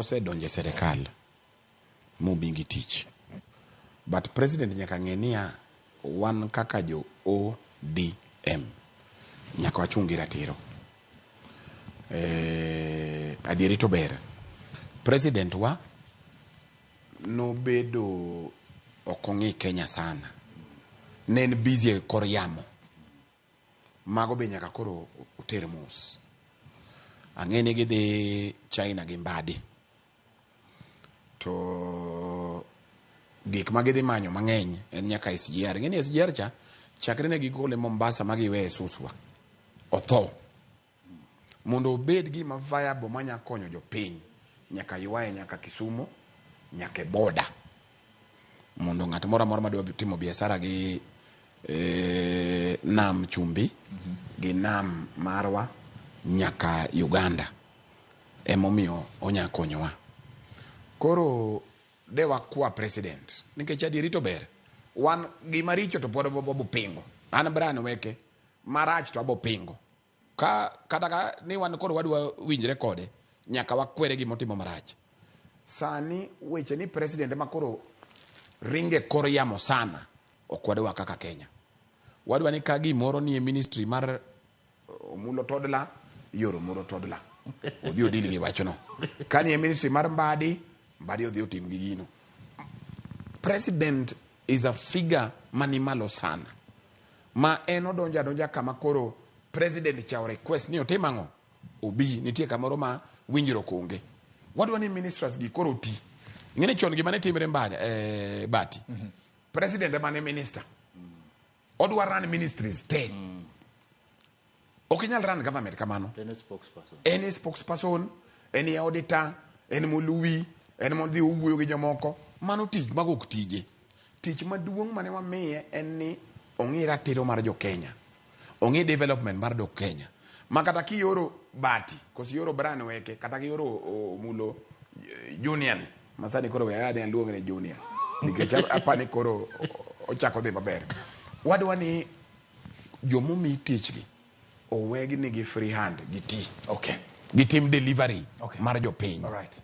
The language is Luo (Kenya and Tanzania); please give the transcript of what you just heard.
Osedonjo e serikal momigi tich. But president nyaka ng'e niya, wan kaka jo ODM nyaka wachung' gi ratiro. Eh, adieri to ber. President wa nobedo ok ong'i Kenya sana. Ne en busy e kor yamo. Mago be nyaka koro oter mos. Ang'e ni gidhi China gi Mbadi. To gik ma gidhi manyo mang'eny en nyaka SGR. Ing'e ni SGR cha chakre ne gigole Mombasa ma giweye Suswa. Otho. Mondo obed gima viable manya konyo jopiny, nyaka ywaye nyaka Kisumo, nyaka e border. Mondo ng'at moro amora madwa timo biashara gi eh, nam chumbi gi nam marwa nyaka Uganda emomiyo onya konyowa. Koro de wakwa president nikech adieri to ber wan gima richo to pod wabo pingo. An Brian Weke marach to abo pingo. Ka kata ka ni wan koro wadwa winjre kode nyaka wakwere gima otimo marach. Sani weche ni president ema koro ringe kor yamo sana ok wadwa kaka Kenya. Wadwa ni ka gimoro nie ministry mar Omulo Toddler, ioro Omulo Toddler. Odhi odil gi wachno. Ka nie ministry mar Mbadi, Mbadi odhi otim gi gino. President is a figure mani malo sana. Ma en odonjo adonja kama koro president cha o request ni otim ang'o? Obi, nitie kamoro ma winjruok onge. Wadwa ni ministers gi koro oti. Ing'e ni chon gima ne timre Mbadi, eh, Bati. President ema ne minister. Odwa run ministries te. Ok inyal run government kamano. En e spokesperson. En e spokesperson, en e auditor, en moluwi, en modhi owuoyo gi jomoko. Mano tich, mago ok tije. Tich maduong' mane wamiye en ni ong'i ratiro mar jo Kenya. Ong'i development mar jo Kenya. Ma kata kioro Bati, koso ioro Brian Weke, kata kioro Omulo Junior ni, ma sani koro we ane aluonge ni Junior. Nikech apani koro ochako dhi maber. Wadwa ni jomomi tich gi owegi nigi free hand giti. Okay. Gitim delivery Okay. mar jopiny. All right.